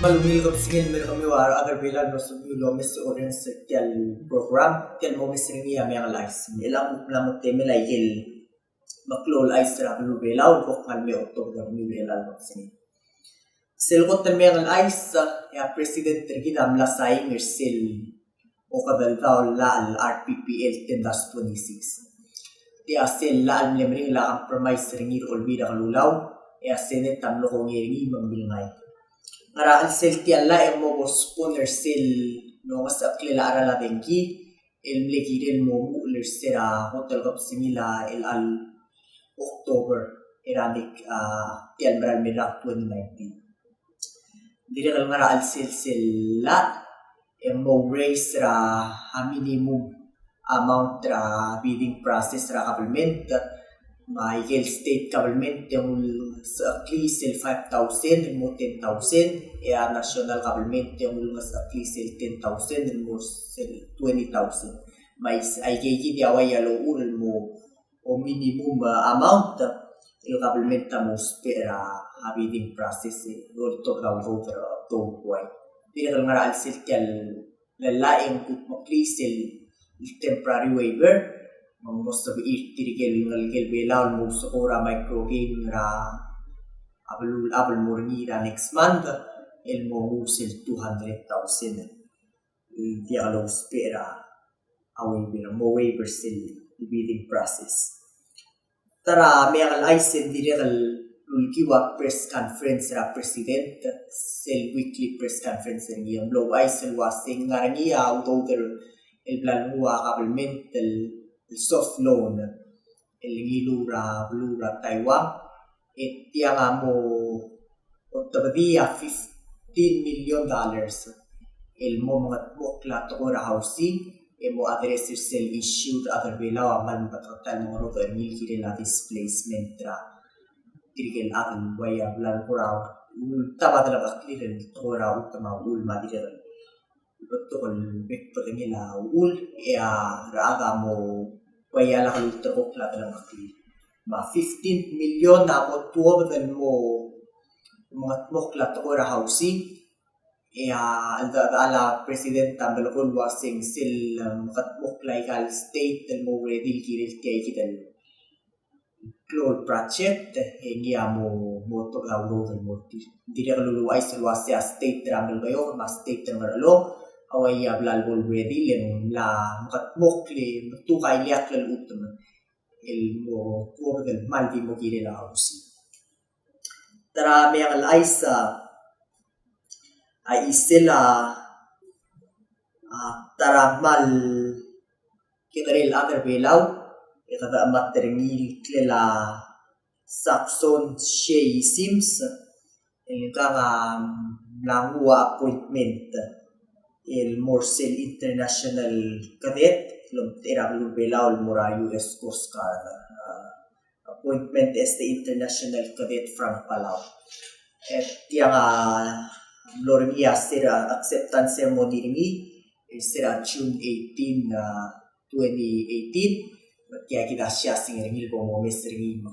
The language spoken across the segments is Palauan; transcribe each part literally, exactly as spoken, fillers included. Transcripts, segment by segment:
Ungil kebesengei el mer kemiu a rechad er Belau el mlo sebechemiu el omes e orrenges er tia el program. Tia el mo omes er ngii a Meang el Chais. Me chelechang e ng mla mo temel a ikel meklou el chais er a beluu er Belau el bo kngai el me otobed er kemiu er chelecha el kebesengei. Sel kot el Meang el Chais, e a president er kid a mla sain er sel okedeldaol llach el R P P L ten dash twenty-six. Tia sel llach el mle meringel a compromise er ngii er a Olbiil er a Kelulau, e a Senate a mlo kongei er ngii me ng milngai. Ngar er a chelsel tia el llach e ng mo postpone er sel ngesechekl er a cheral a dengki, el mle kirel el mo muchel er se er a kot el kebesengil a chelecha el October, er a nek, a, tia el mera el mei er a twenty nineteen. Dirrek el ngar er a chelsel sel llach, e ng mo raise er a minimum amount er a bidding process er a government, me a ikel state government e ng ulngesecheklii sel five thousand el mo ten thousand, e a national government e ng ulngesecheklii sel ten thousand el mo sel twenty thousand. Me a is-, aikeikid a ua ia lochur el mo, o minimum, a, amount el government a mo ousbech er a, a bidding process, e, el oltobed a udoud er a, a, udoud er a buai. Dirrek el ngar er a chelsel tia el llach e ng kudmeklii sel temporary waiver, me ng mo sebechir tirke el ngelekel Belau el mo ousekool er a micro game er a, a beluu el chad el mo er ngii er a next month, el mo nguu sel two hundred thousand. Diak lousbech er a, a waiver, mo waiver sel bidding process. Ta er a Meang el Chais e ng dirrek el ulekiu a press conference er a president, sel weekly press conference er ngii, e ng mlo ouchais el uasei ng ngar er ngii a udoud el bla lenguu a government el, el soft loan el ngiluu er a beluu er a Taiwan, e tiang a mo otobedii a fifteen million dollars el mo mengedmokl a tekoi er a housing, e mo address er sel issue er a rechad er Belau a kmal mekedeketael el mo ngodech er ngii el kirel a displacement er a tirke el chad el ua ia bla leko er a ultab a delengcheklir el tekoi er a chutem a uchul me a dirrek el betok el bek el bedengel a uchul, e a rechad a mo ua ia lak lulterekokl a delengcheklir. Me a fifteen million a mo tuobed el mo mengedmokl a tekoi er a housing, e a cheldechedechal a president a melekoi el uasei ng sel, e, mengedmokl a ikal state el mo ready el kirel tia ikid el klou el project, e ngii a mo, mo otobed a udoud el mo er tir. Ng dirrek el uluuchais el uasei a state er a Melekeok me a state er a Ngerchelong a ua ia bla lebo el ready le ng mla mekedmokl e metuk a ileakl el chutem el mo tuobed el kmal di mo kirel a housing. Ta er a Meang el Chais a, a chisel a, a, ta er a kmal kekerei el chad er Belau, e kede chemat er ngii el ngklel a Sakson Shea Sims, el ngkang a mla nguu a appointment el mo er sel international cadet el omtechei er a beluu er Belau el mo er a U S Coast Guard. A, appointment as the International Cadet from Palau. E tiang a mlo er ngii a se er a acceptance ceremony er ngii, e se er a June eighteen, a, twenty eighteen, me tia kid a siasing er ngii el bo momes er ngii me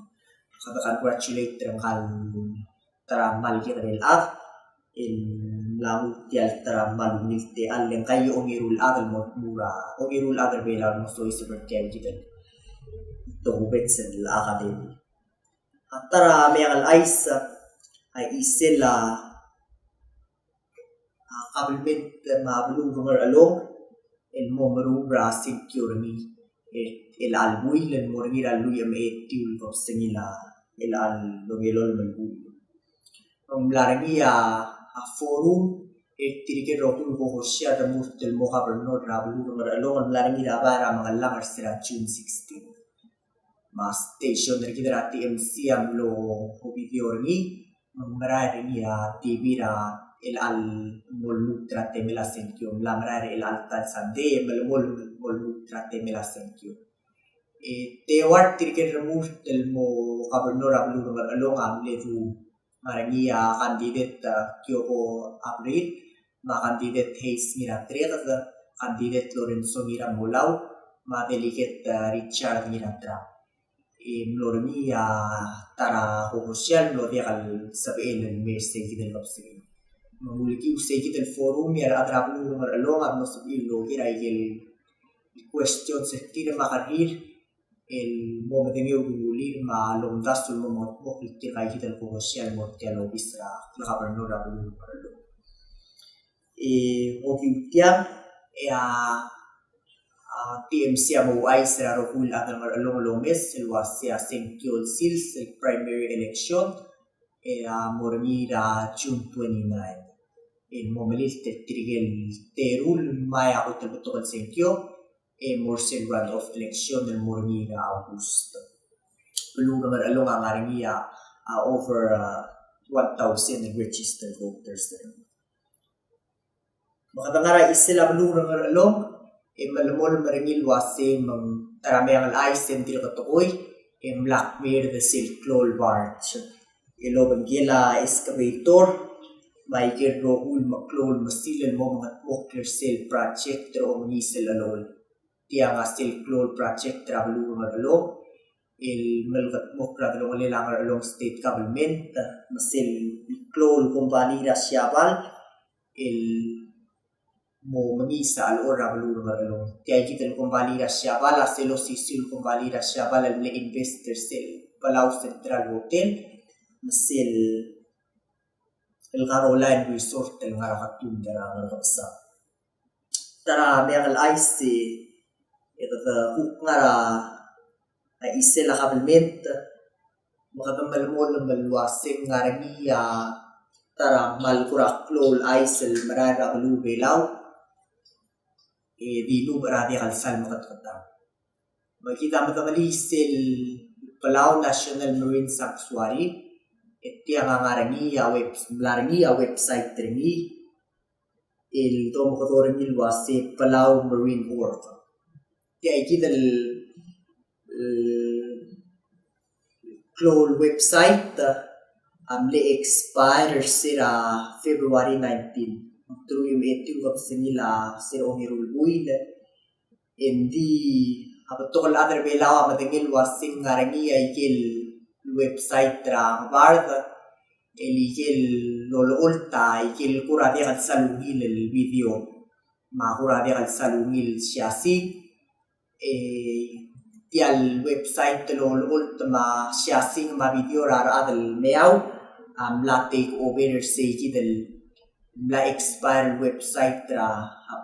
kede congratulate er ngkal ta er a kmal kekerei el chad, el mla nguu tia el ta er a kmal ungil techall, le ngka a ongeru el chad el mo tmuu er a, ongeru el chad er Belau el mo soiseb er tia el kid el tokubets el academy. A ta er a Meang el Chais a chisel a, a kabelment me a beluu er a Ngerchelong el mo meruul er a sengkio er ngii, el, el chelecha el buil el mo er ngii er a lluich me a etiu el kebesengil a, el chelecha el ongelolem el buil. Ng mla er ngii a, a forum, e tirke el rokui el kokosia el remurt el mo kabernor er a beluu er a Ngerchelong, ng mla er ngii er a bai er a Mengellang er se er a June sixteen. Me a station er kid er a T M C a mlo video er ngii, me ng merael er ngii a T V er a chelecha el mo lmuut er a temel a sengkio, ng mla merael er a chelecha el ta el sandei, e melemolem el mo lmuut er a temel a sengkio. E, te uar tirke el remurt el mo kabernor er a beluu er a Ngerchelong a mle duum. Me a re ngii a candidate, a, Kyoko Abril, me a candidate Hayes Ngiratereked, candidate Lorenzo Ngiramolau, me a delegate, a, Richard Ngiratrau. E mlo er ngii a ta er a kokosia el mlo diak el sebechel el mei er se el kid el kebesengei. Me ng ulekiu sei kid el forum e a rechad er a beluu er a Ngerchelong a mlo sebechir el oker a ikel questions er tir me a kerrir el mo medengei a udulir me a lomdasu el mo mengedmokl er tirka kid el kongesial el mo er tia el obis er a governor er a beluu er a Ngerchelong. E okiu tiang e a, a T M C a mo ouchais er a rokui el chad er a Ngerchelong el omes el uasei a sengkio el sils el primary election e a mo er ngii er a June twenty-nine. E mo melilt er tirke el teru el mei a kot el betok el sengkio e mo er sel runoff election el mo er ngii er a August. Beluu er a Ngerchelong a ngar er ngii a, a over, a, one thousand registered voters. Me kede ngar er a chisel a beluu er a Ngerchelong e melemolem er ngii el uasei me ng ta er a meang el chais e ng dirk tekoi e mla kmerd sel klou el barge el obengkel a excavator me a ikel rokui el meklou el mesil el mo mengedmokl er sel project er a omengisel el chelechol. Tiang a sel klou el project er a beluu er a Ngerchelong el melekedmokl er a delongelel a Ngerchelong State Government me sel klou el kombalii er a Siabal el mo mengiis a chelechol er a beluu er a Ngerchelong. Tia kid el kombalii er a Siabal a sel osisiu el kombalii er a Siabal el mle invest er sel Palau Central Hotel me sel el Caroline Resort el ngar er a Katund er a Ngerkebesang. Ta er a meang el chais e kede kuk ngar er a chisel a kabelment me kede melemolem el uasei ng ngar er ngii a ta er a kmal kora klou el chais el merael er a beluu er a Belau e dilubech er a diak el sal meketeketang. Me kid a medengelii sel Palau National Marine Sanctuary e tiang a ngar er ngii a web, mla er ngii a website er ngii el domekedong er ngii el uasei Palau Marine org. Tia kid el, el klou el website a mle expire er se er a February nineteen. Teruich me a etiu el kebesengil a se er a ongeru el buil. Engdi a betok el chad er a Belau a medengei el uasei ng ngar er ngii a ikel website er a Ngebard el ikel lolecholt a ikel kora diak el sal ungil el video me a kora diak el sal ungil siasing. E tia el website el lolecholt me a siasing me a video er a rechad el meau a mla take over er sei kid el mla expire el website er a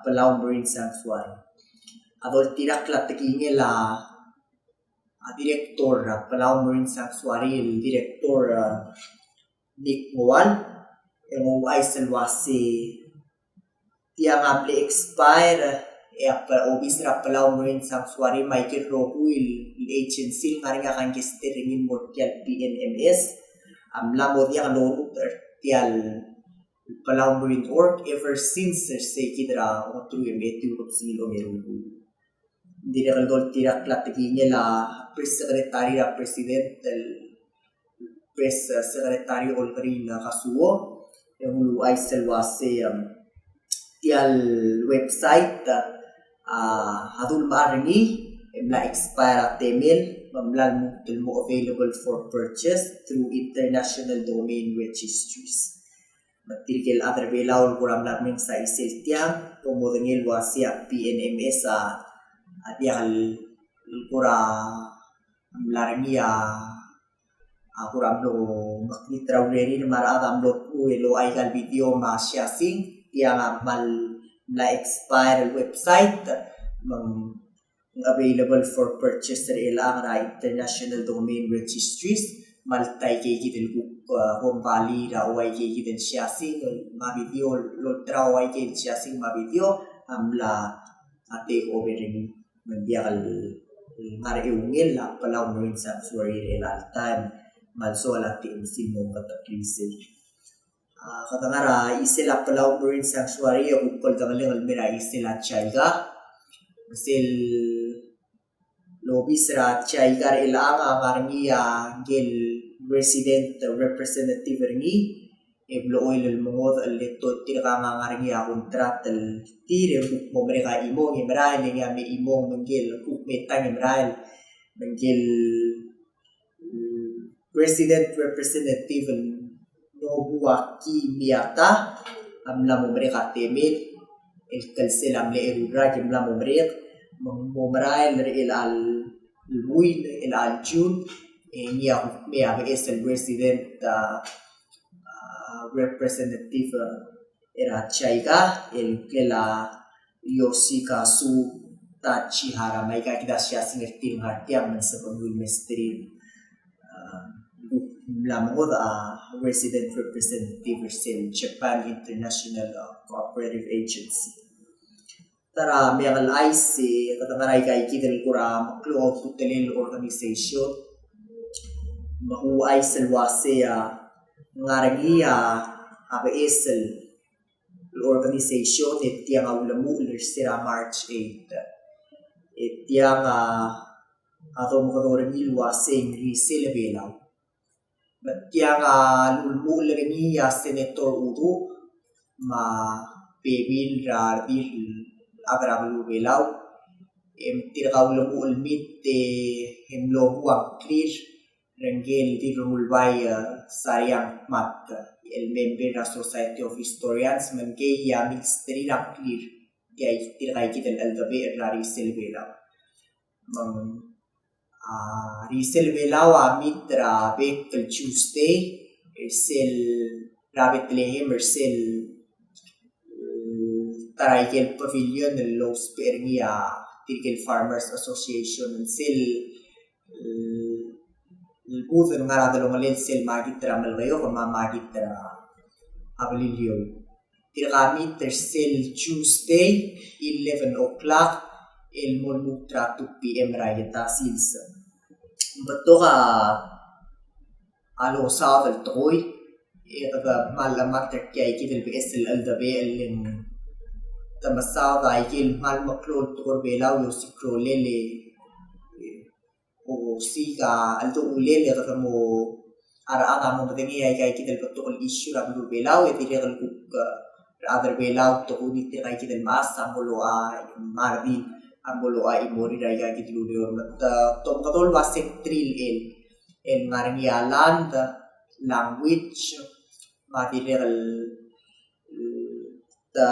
Palau Marine Sanctuary. A doltirakl a tekingel a, a director er a Palau Marine Sanctuary, el director, a, Nick Ngoal, e ng ouchais el uasei tiang a mle expire, e a pa-, obis er a Palau Marine Sanctuary me a ikel rokui el agency el ngar er ngii a kangkei er ngii el mo er tia el P N M S a mla mo diak lorutech er tia el Palau Marine Org ever since er sei kid er a ongeteruich me a etiu el kebesengil a ongeru el buil. Ng dirrek el doltirakl a tekingel a press secretary er a president el press, eh, secretary Olkeriil Kazuo, e ng uluuchais el uasei, em, tia el website, a, a dul mechar er ngii e mla expire a temel me ng mla lmuut el mo available for purchase through international domain registries. Me tirke el chad er a Belau el kora mla mlenges a chisel tiang, bo modengei el uasei a P N M S a, a diak el kora mla er ngii a, a kora mlo mekngit er a urerir me a rechad a mlo tmuu el ouchais aika el video me a siasing, tiang a kmal mla expire el website, me ng available for purchase er chelechang er a international domain registries, me a lta ikei kid el kuk, a, kombalii er a ouchais ikei kid el siasing me a video, lolterau a ouchais ikei el siasing me a video a mla, a, take over er ngii. Me ng diak el ngar er a eungel a Palau Marine Sanctuary er chelecha el taem, me a lsoal a T M C el mo meketeklii sei. A, kede ngar er a chisel a Palau Marine Sanctuary e kuk kldengei el mei er a chisel a JICA. Me sel obis er a JICA er chelechang a ngar er ngii a ngii el resident representative er ngii, e blechoel el mengodech el le tirkang a ngar er ngii a contract el tir e kuk mo merek a chimong e merael e ngii a me chimong me ngii el kuk me tang e merael me ngii el resident representative el Nobuaki Miyata, a mla mo merek a temel, el kelsel a mle eru el rak e mla mo merek, me ng mo merael er chelecha el buil, chelecha el June, e ngii a kuk mei a beches el resident, a, a, representative, a, er a JICA, el ngklel a Yoshikazu Tachihara, me aika kid a siasing er tir el ngar tiang me ng sebechemiu el mesterir. A, mla mo ngodech a resident representative er sel Japan International, a, Cooperative Agency. Ta er a meang el chais e kede ngar er aika kid el kora meklou a ultutelel el organization. Me a kuchais el uasei a ngar er ngii a, a beches el organization e tiang a ulemuchel er sera March eight. E tiang a, a domekedong er ngii el uasei ng risel Belau. Me tiang a lulemuchel er ngii a Senator Uduch, me a bebil er a redil el chad er a beluu er a Belau. E tirka ulemuchel el mit e mlo mo ngklir er ngike el Dirrengulbai, a, Sariang Mat, el member er a Society of Historians, me ngkei a milsterir a ngklir, tia tirka kid el cheldebechel er a risel Belau. Me ng, a, risel Belau a meet er a bek el Tuesday, er sel, er a Bethlehem, er sel, e, ta er aike el pavilion el lousbech er ngii a tirke el Farmers Association, sel, e, el booth el ngar er a delongelel sel makit er a Melekeok me a makit er a Beliliou. Tirka a meet er sel Tuesday, eleven o'clock, el mo lmuut er a two P M er a ita sils. Ng betok a losaod el tekoi, e kede kmal chemat er tia kid el beches el cheldebechel el ng te mesaod a ikel kmal meklou el tekoi er a Belau e osiik a rolel e, e, osiik a cheldecheduch el kede mo, a rechad a mo medengei aika kid el betok el issue er a beluu er a Belau, e dirrek el kuk, e, rechad er a Belau, te kuk ngii tirka kid el mechas a mo locha, a, mardil, a mo locha chimorir aika kid el ureor. Me te, te omekedong el uasei ng three L, el ngar er ngii a land, language, me a dirrek el, e, te,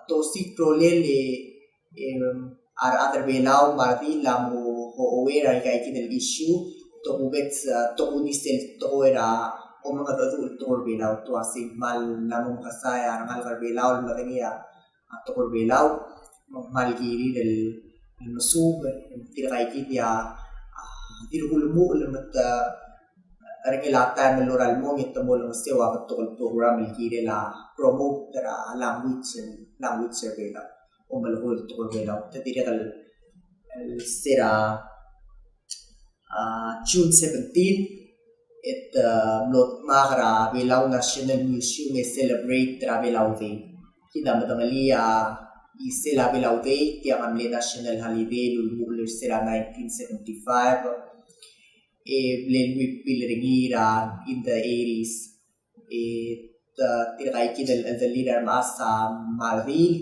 te osiik a rolel e, e, a rechad er a Belau me a redil a mo, o, aware er aika kid el issue, tokubets, e, tokubets el tekoi er a omengedecheduch el tekoi er a Belau, te uasei ng kmal mla mo mekesai a rengalek er a Belau el medengei a, a tekoi er a Belau, me ng kmal kirir el, el mesuub, tirka kid a, a, dirk ulemuchel me te, e, er ngii a taem el lorael el mong e te mo olengeseu a betok el program el kirel a promote er a language, language er a Belau, omelekoi el tekoi er a Belau. Te dirrek el, el sera, a, June seventeen, e te, a, mlo dmak er a Belau National Museum e celebrate er a Belau Day. Kid a medengelii a, isel a Belau Day, tiang a mle national holiday el ulemuchel er sera nineteen seventy-five. E mle repeal er ngii er a in the eighties. E te, tirka kid el, el cheldilel a remechas a mardil,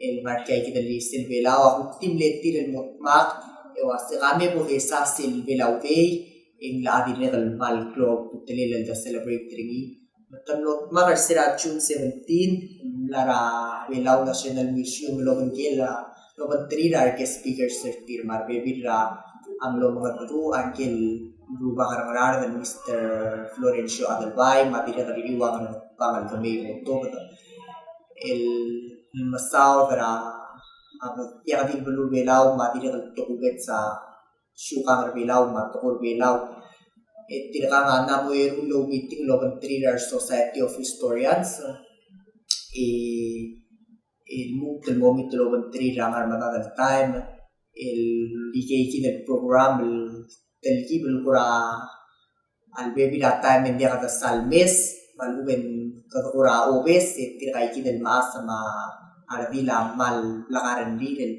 el ngar tia kid el isel Belau, a kuk di mle tir el mo dmak, e uasei ka me bo desa sel Belau Day, e ng locha dirrek el kmal klou a ultutelel el de celebrate er ngii. Me te mlo dmak er sera June seventeen, mla er a Belau National Museum el obengkel a, el obengterir a re guest speakers er tir me a rebebil er a mlo mengedecheduch a ngike el rubak er a Ngaraard el Mister Florencio Adelbai, me a dirrek el Iuang Ngebang el kemei el otobed. El mesaod er a, a, tia kid el beluu er a Belau, me a dirrek el tokubets a siukang er a Belau me a tekoi er a Belau. E tirkang a mla mo eru el oumeeting el obengterir a re Society of Historians. E, e lmuut el mo meet el obengterir a ngar er a medad el taem, el ikei kid el program el telkib el kora a lebebil er a taem e ng diak de sal mes, me a lechub e ng kede kora obes, e tirka kid el mechas me a redil a kmal blak a rengrir el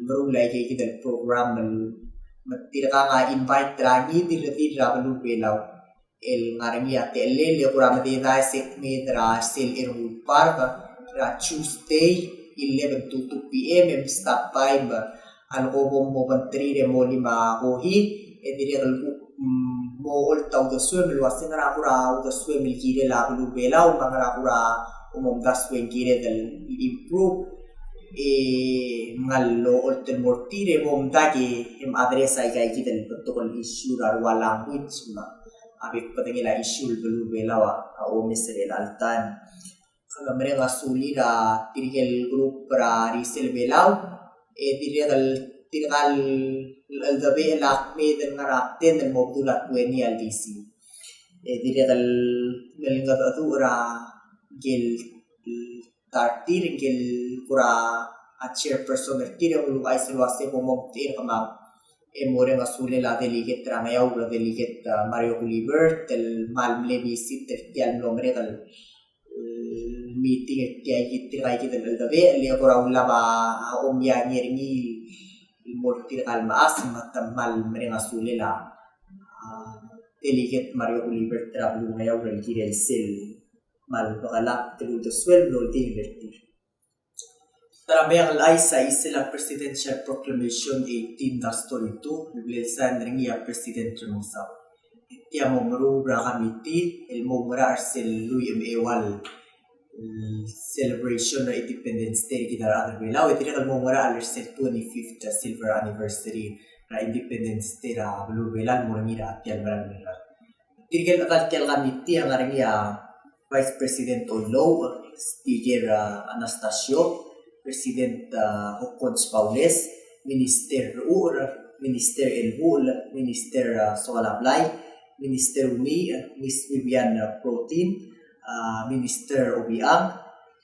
meruul a ikei kid el program el, me tirkang a invite er a ngii di el redil er a beluu er a Belau. El ngar er ngii a techellel e kora mededaes e kmeed er a sel Ernguul Park er a Tuesday, eleven to two P M, e mstop by me a leko bo mobengterir e molim a kohi, e dirrek el kuk, mm, mo ocholt a uldesuem el uasei ngera kora uldesuem el kirel a beluu er a Belau, me a ngera kora Omomdasu e ng kired el improve, e, ngar er a olt el mo er tir, e, omdasu e, e, address aika kid el betok el issue er a rua language, me a bek el bedengel a issue el beluu er a Belau a, a omes er chelecha el taem. Kede mereng a sulir a tirke el group er a Risel Belau, e dirrek el tirka el cheldebechel a kmeed el ngar er a ten el mo bedul a twenty el D C. E dirrek el ngelngedecheduch er a ngike el ta er tir, ngike el kora chairperson er tir, e ng uluuchais el uase bo momtechei er kemam e moreng a sulel a delegate er a Ngeaur, delegate, a, Mario Gulibert, el kmal mle visit er tia el mlo merek el meeting er tia kid, tirka kid el cheldebechel, e kora ulab a omia ngii er ngii el mo er tirka el mechas, me te kmal mereng a sulel a, a, delegate Mario Gulibert er a beluu er a Ngeaur el kirel sel kmal bekelak el uldesuel el oldingel er tir. Ta er a meang el chais a chisel a Presidential Proclamation eighteen dash twenty-two, el bla el sign er ngii a President Remengesau. E tia mo meruul er a committee el mo oungerachel er sel lluich me a eua el, mm, celebration er a Independence Day er kid a rechad er a Belau, e dirrek el mo oungerachel er sel twenty-fifth silver anniversary er a Independence Day er a beluu er a Belau el mo er ngii er tia el merael mei. Tirke el chedal tia el committee a ngar er ngii a Vice President Oilouch, Speaker, a, Anastasio, President, a, Hokkons Baules, Minister Rechucher, Minister Elbuchel, Minister, a, Soalablai, Minister Umiich, Miss Vivian, a, Protin, a, Minister Obichang,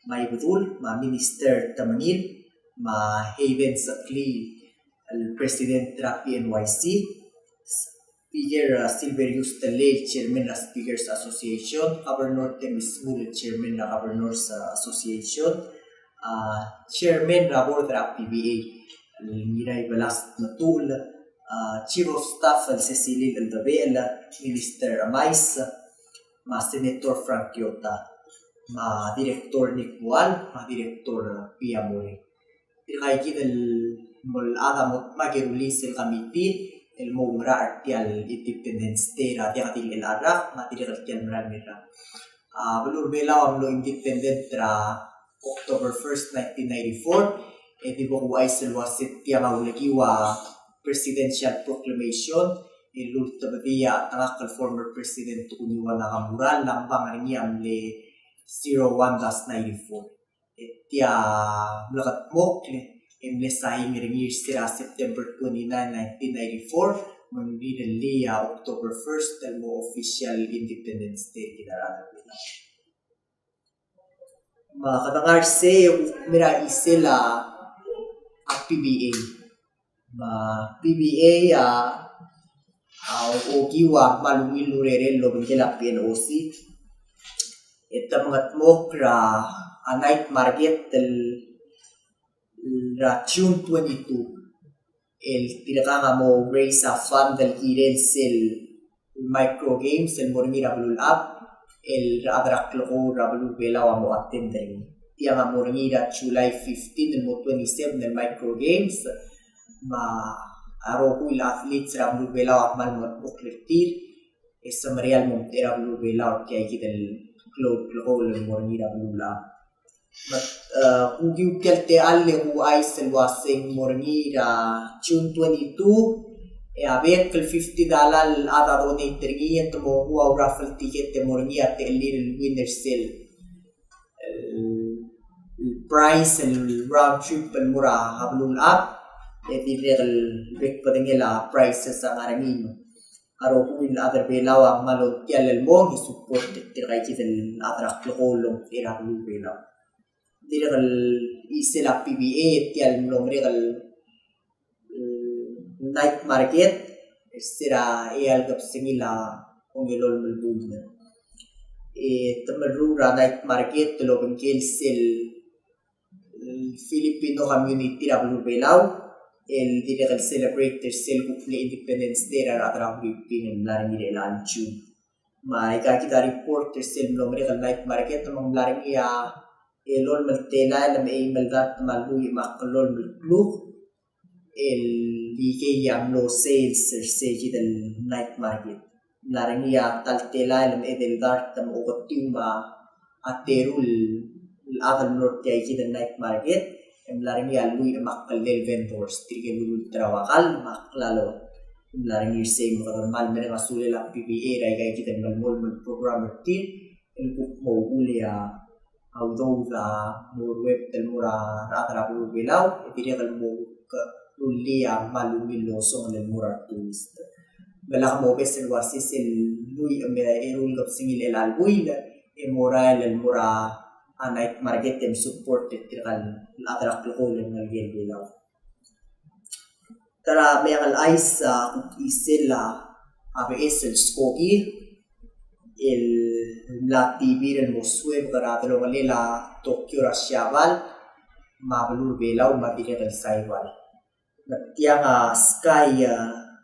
me a Ibedul, me a Minister Temengil, me a Haven Seklii, el President er a P N Y C, Speaker, a, Silverius Tellei, Chairman er a Speakers Association, Governor Temmy Shmull, Chairman er a Governors, a, Association, a, Chairman er a Board er a P B A, el Ngiraibelas Tmetuchl, a, Chief of Staff el Secilil Eldebechel, Minister Emais, me a Senator Frank Kyota, me a Director Nick Bual, me a Director, a, Pia Morei. Tirka kid el mo el chad a mo dmak e rullii sel committee el mo oungerachel er tia el Independence Day er a diak di el rak, me a dirrek el tia el merael mei. A beluu er a Belau a mlo independent er a October first, nineteen ninety-four, e di bo kuchais el uase tiang a ulekiu a Presidential Proclamation el ultebedii a chetengakl el former President Tokunihiro Nakamura el nambang er ngii a mle zero one dash ninety-four. E tia mlekedmokl e mle saing er ngii er se er a September twenty-nine, nineteen ninety-four, me ng rirellii a October first el mo official Independence Day er kid a rechad er a Belau. Me kede ngar er sei e kuk mei er a chisel a P B A. Me a P B A a, a, okiu a kmal ungil el urerel el obengkel a P N O C. E te mengedmokl er a, a night market el, er a June twenty-two. El tirkang a mo raise a fund el kirel sel Micro Games el mo er ngii er a beluulechad, el rechad er a klekool er a beluu er a Belau a mo attend er ngii. Tiang a mo er ngii er a July fifteen el mo twenty-seven el Micro Games, me a rokui el athletes er a beluu er a Belau a kmal mengedmokl er tir, e semeriar el mo omtechei er a beluu er a Belau er tia kid el klou el klekool el mo er ngii er a beluulechad. Me, e, kukiu tia el techall e kuchais el uase ng mo er ngii er a June twenty-two, e a bek el fifty dollar el chad a donate er ngii e te mo nguu a raffle ticket e mo er ngii a techellir el winner sel, el, el prize el round trip el mo er a beluulechad, e dirrek el bek el bedengel a prizes a ngar er ngii. A rokui el chad er a Belau a kmal ongtiall el mong e support er tirka kid el chad er a klekool el omtechei er a beluu er a Belau. Dirrek el chisel a P B A e tia el mlo merek el, mm, night market, er se er a eai el kebesengil a ongelolem el buil. E te meruul er a night market el obengkel sel, mm, Filipino community er a beluu er a Belau, el dirrek el celebrate er sel kuk mle Independence Day er a rechad er a Philippines el mla er ngii er chelecha el June. Me aika kid a report er sel mlo merek el night market, me ng mla er ngii a elolem el telael me a eim el dart me a lluich me a kllolem el kluk el ikei a mlo sales er se kid el night market. Ng mla er ngii a ta el telael me a edei el dart me a oketiu me a a teru el chad el mlo er tia ikid el night market, e mla er ngii a lluich me a kllel vendors, tirke el ululterau a kall me a klalo. E mla er ngii er sei me kede kmal mereng a sulel a B B A er aika ikid el melemolem el program er tir, el kuk mo uchul e a udoud a mo ruebet el mo er a rechad er a beluu er a Belau, e dirrek el mo kuk rullii a kmal ungil el osongel el mo er a tourist. Me lak mobes el uasei sel lluich me a eru el kebesengil el chelecha el buil, e morael el mo er a night market e msupport er tirka el chad er a klekool el ngelekel Belau. Ta er a meang el chais a kuk chisel a beches el skoki el mla tibir el mo suebek er a delongelel a Tokyo er a Siabal me a beluu er a Belau me a dirrek el Saipan. Me tiang a Sky, a,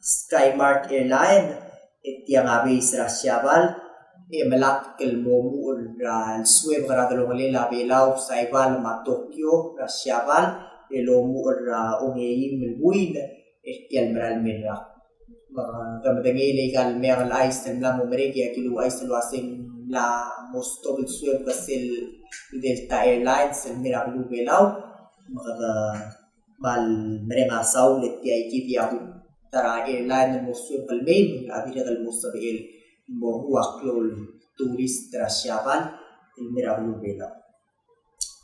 Skymark Airline, e tiang a base er a Siabal, e melatk el mo muchel er a, el suebek er a delongelel a Belau, Saipan me a Tokyo er a Siabal, el omuchel er a ongeim el buil er tia el merael mei el rak. Me kede medengei el aika el meang el chais el mla mo merek e aki uluuchais el uasei ng mla mo stop el suebek er sel Delta Airlines el mei er a beluu er a Belau, me kede kmal mereng a saul e tia ikid a kuk ta er a airline el mo suebek el mei, me a dirrek el mo sebechel el mo nguu a klou el tourist er a Siabal el mei er a beluu er a Belau.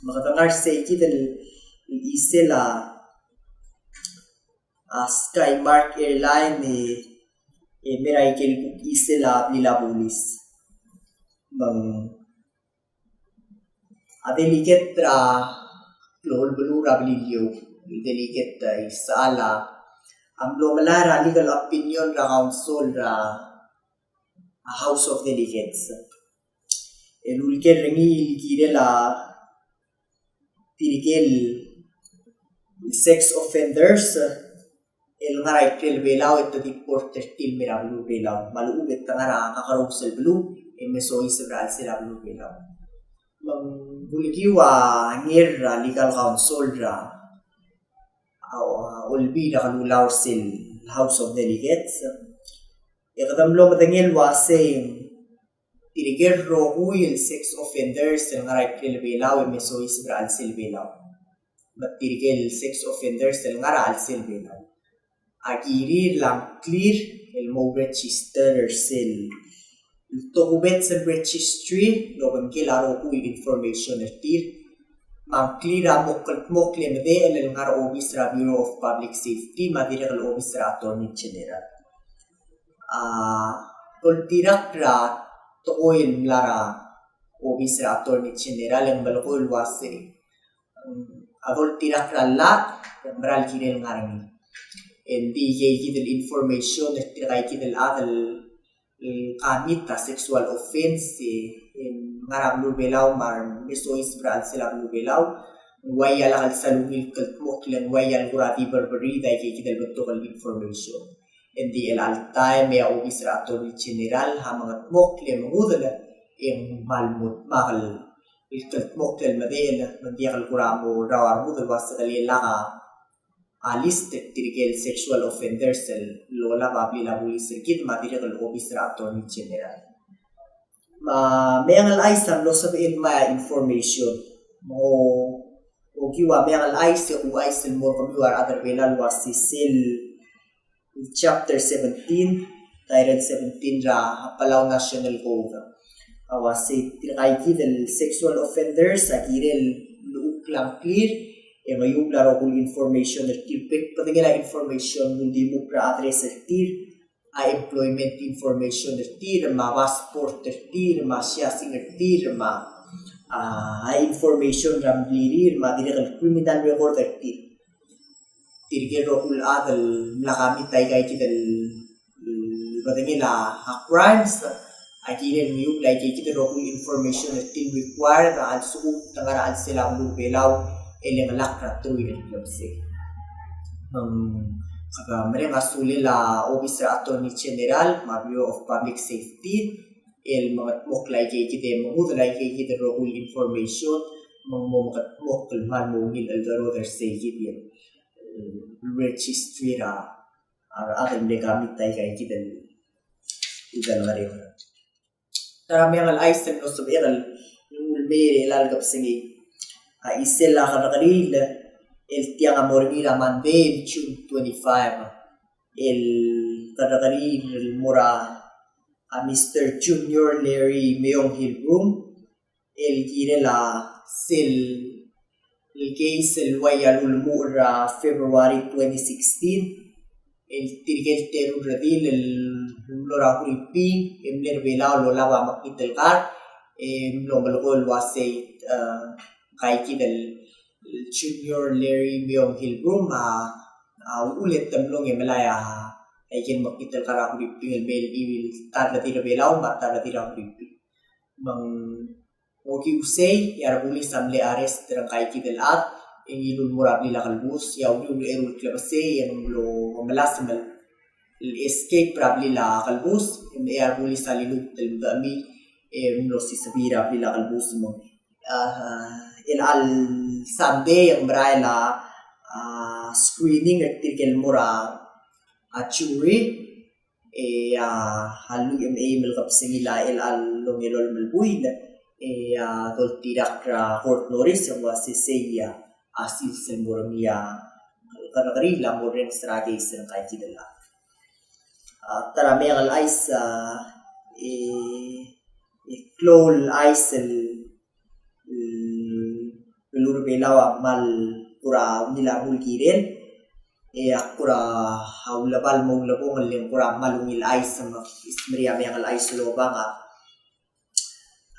Me kede ngar sei kid el chisel a, a Skymark Airline e, e mei er a ikel kuk chisel a blil a bulis. Me ng a delegate er a klou el beluu er a Beliliou, el delegate a Isechal a mlo melai er a legal opinion er a council er a House of Delegates. El uleker er ngii el kirel a tirke el sex offenders el ngar er a ikrel Belau e te deport er tir el mei er a beluu er a Belau. Me a lechub e te ngar er a kakerous el beluu e mesoiseb er a chelsel a beluu er a Belau. Me ng ulekiu a nger er a legal counsel er a, a, a Olbiil er a Kelulau er sel House of Delegates. E kede mlo medengei el uasei tirke el rokui el sex offenders el ngar er a ikrel Belau e mesoiseb er a chelsel Belau. Me tirke el sex offenders el ngar er a chelsel Belau a kirir el ngklir el mo register er sel tokubets el registry el obengkel a rokui el information er tir. Me a ngklir a mo kldmokl e medechel el ngar er a obis er a Bureau of Public Safety me a dirrek el obis er a Attorney General. A doltirakl er a tekoi el mla er a obis er a Attorney General e ng melekoi el uasei a doltirakl er a llach e ng mera el kirel ngar er ngii. Engdi ikeikid el information er tirkaikid el chad el, el commit a sexual offense e, e ng ngar er a beluu er a Belau me a remesoiseb er a chelsel a beluu er a Belau, ng uaia lak el sal ungil kldmokl e ng uaia el kora di berberid a ikeikid el betok el information. Engdi chelecha el taem e a obis er a Attorney General a mengedmokl e mengudel e ng kmal mo dmak el kldmokl el medechel me ng diak el kora mo rrau a rengud el uasei ke lak a list er tirke el sexual offenders el olab a blil a bulis er kid me a dirrek el obis er a Attorney General. Me a Meang el Chais a mlo sebechel ngmai a information. Me ng okiu a Meang el Chais e kuchais el mo er kemiu a rechad er Belau el uasei sel Chapter seventeen, Title seventeen er a Palau National Code a uasei tirkaikid el sexual offenders a kirel el uchul a ngklir e ngeiukl a rokui el information er tir, bek el bedengel a information el uldimukl er a address er tir, a employment information er tir, me a passport er tir, me a siasing er tir, me a, a information er a mlirir, me a dirrek el criminal record er tir. Tirke el rokui el chad el mla commit aikaikid el, el bedengel a crimes a kirel el ngeiukl aikaikid el rokui el information el required a lsekum te ngar er a chelsel a beluu er a Belau e lengelakl er a teruich el klebesei. Me ng kede mereng a sulel a obis er a Attorney General me a Bureau of Public Safety el mengedmokl aikaikid e mengudel aikaikid el rokui el information me ng mo mengedmokl el kmal mo ungil el chelderoder er seikid el registry er a, a rechad el mle commit aikaikid el, el ngerang. Ta er a Meang el Chais el mlo sebechek el el mei er chelecha el kebesengei. A chisel a kerrekeriil el tiang a mo er ngii er a Monday el June twenty-five. El kerrekeriil el mo er a, a Mister Junior Larry Meong Hilbroom, el kirel a sel el case el ua ia lulemuchel er a February twenty sixteen, el tirke el teru el redil el mlo er a Huriping, e mle er a Belau el olab a mekngit el kar, e mlo melekoi el uasei, e, ngka kid el Junior Larry Meong Hilbroom a, a uchul e te mlong e melai a, a ikel mekngit el kar er a Huriping el mei el ta el redil er a Belau me a ta el redil er a Huriping. Me ng okiu sei, e a rebulis a mle arrest er ngka kid el chad, e ngiluu el mo er a blil a kelebus, e a uriul er a eru el klebesei, e ng mlo melasem el escape er a blil a kelebus, e a rebulis a liluut el mdechemii, e mlo sisebii er a blil a kelebus me ng, a, el chelecha el Sunday, e ng merael a, a, screening er tirke el mo er a, a, jury, e a, a lluich me a eim el kebesengil a chelecha el ongelolem el buil, e a doltirakl er a court notice, e ng uasei sei a, a sils el mo er ngii a kerrekeriil a mo orrenges er a case er ngka kid el chad. A, ta er a meang el chais, a, e, e klou el chais el, el, el beluu er a Belau a kmal kora ungil a rengul kirel, e a kora ulebal me a ulebongel e ng kora kmal ungil chais me, me a meang el chais el obang a,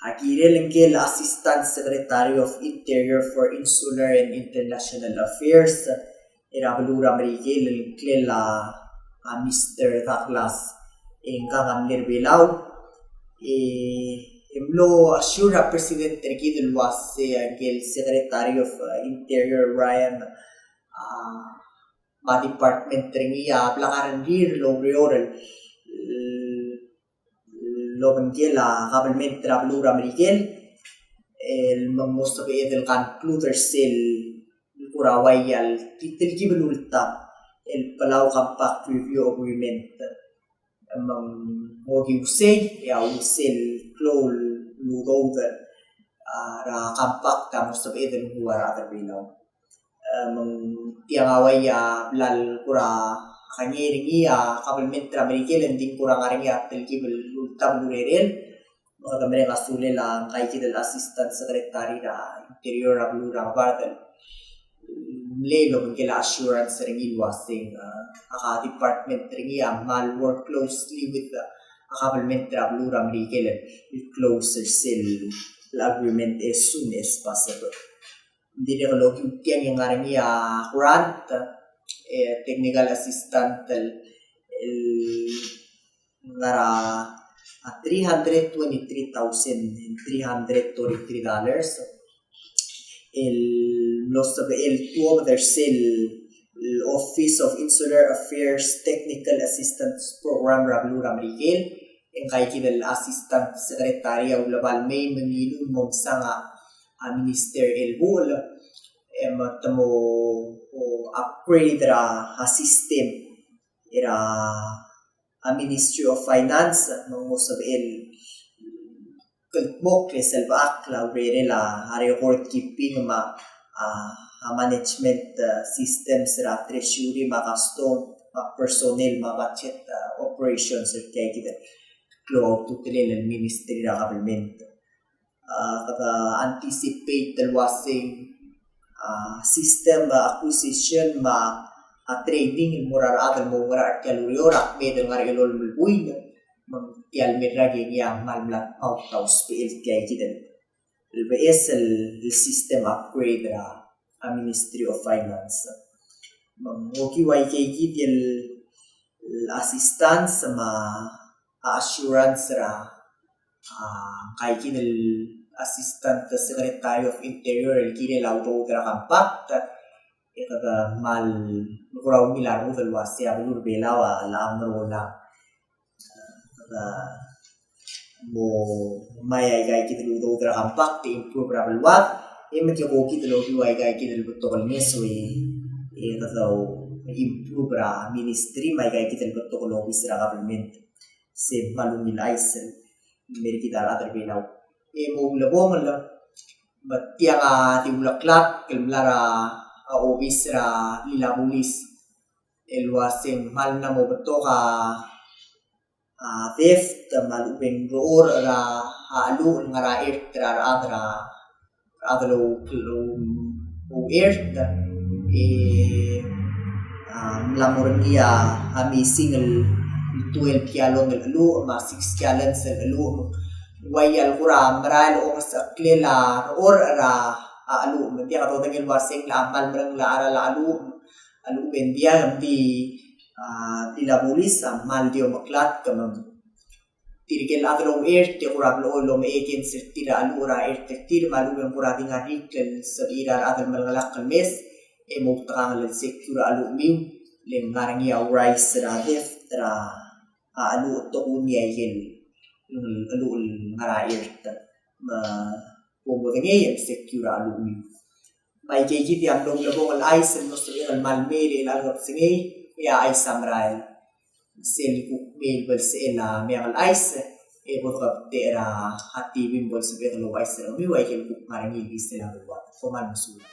a kirel ngike el Assistant Secretary of Interior for Insular and International Affairs er a beluu er a Merikel el ngklel a, a Mister Douglas, e ngkang a mle er a Belau, e, e mlo assure a President er kid el uasei ngike el Secretary of, uh, Interior Ryan, a, me a department er ngii a blak a rengrir el oureor el, el obengkel a kabelment er a beluu er a Merikel, el me ng mo sebeched el conclude er sel kora ua ia el telkib el ultab el Palau Compact Review Agreement. Me ng okiu sei, e a ulsel klou el udoud er a compact a mo sebeched el nguu a rechad er a Belau. E, me ng tiang a ua ia bla el kora kengei er ngii a kabelment er a Merikel, e ng di kora ngar er ngii a telkib el ultab el urerel. Me kede mereng a sulel a ngka kid el Assistant Secretary er a Interior er a beluu er a Ngebard el mle obengkel a assurance er ngii el uasei, a, a department er ngii a kmal work closely with, a, a kabelment er a beluu er a Merikel el close er sel agreement as soon as possible. Ng dirrek el okiu tiang e ng ngar er ngii a grant, e, technical assistant el, el ngar er a, a, three hundred twenty-three thousand three hundred thirty-three dollars. El mlo sebechel el tuobed er sel Office of Insular Affairs Technical Assistance Program er a beluu er a Merikel, e ngka kid el Assistant Secretary a uleba el mei me ngiluu el mo msang a, a Minister Elbuchel, e me te mo, o, upgrade er a, a system er a, a Ministry of Finance, me ng mo sebechel el kldmokl e selbechakl a urerel a, a record keeping me a, a, a management, a, systems er a treasury me a custom me a personnel me a budget, a, operations er tia kid el klou a ultutelel el ministry er a government. A, kede anticipate el uasei, a, system, a, acquisition me a, a, training el mo er a rechad el mo oungerachel er tia el ureor a kmeed el ngar er a elolem el buil, me ng tia el mei er a kengei a kmal mla tmaut a usbechel tia kid el, el beches el, el system upgrade er a, a Ministry of Finance. Me ng okiu a ika kid el, el assistance me a, a assurance er a, a, ngka kid el Assistant Secretary of Interior el kirel a udoud er a compact, e kede kmal kora ungil a rengud el uasei a beluu er a Belau a locha meruul a, kede mo ngmai a ika kid el udoud er a compact e improve er a beluad, e me tia kid el okiu a ika kid el betok el ngeso e, e kede improve er a ministry me a ika kid el betok el obis er a government. Se kmal ungil chais el mei er kid a rechad er a Belau. e mo ulebongel. Me tiang a di uleklatk el mla er a obis er a blil a bulis el uaseng kmal mla mo betok a, a, theft me a lechub e ng rechorech er a cheluch el ngar er a ert er a rechad er a, rechad el ou, ou, ouert, e, a, mla mo er ngii a, a, missing el twelve gallon el cheluch me a six gallons el cheluch. Uaia el kora merael ongesecheklel a rechorech er a, a, cheluch. Me ng diak dodengei el uaseng a kmal mereng a cheral a cheluch a lechub e ng diak. Ng di, a, di a bulis a kmal di omeklatk me tirke el chad el ouert e kora blechoel el omechei against er tir a cheluch er a ert er tir me a lechub e ng kora di ngar er ngii el sebechir a rechad el melengelakl el mes e mo outekangel el secure a cheluchemiu, le ng ngar er ngii a urises er a theft er a, a, cheluch, tokuni a ikel cheluch el ngar er a ert. Me bo modengei e secure a cheluchemiu. Me aike kid a mlo ulebongel el chais el mlo sebechek el kmal mei er a chelecha el kebesengei, e a chais a merael. Sel kuk mei el bo lsebechel a meang el chais, e bo dekebtechei er a T V me bo lsebechek el ouchais er kemiu, aike el kuk ngar er ngii el chisel a beluad. Kom kmal mesulang.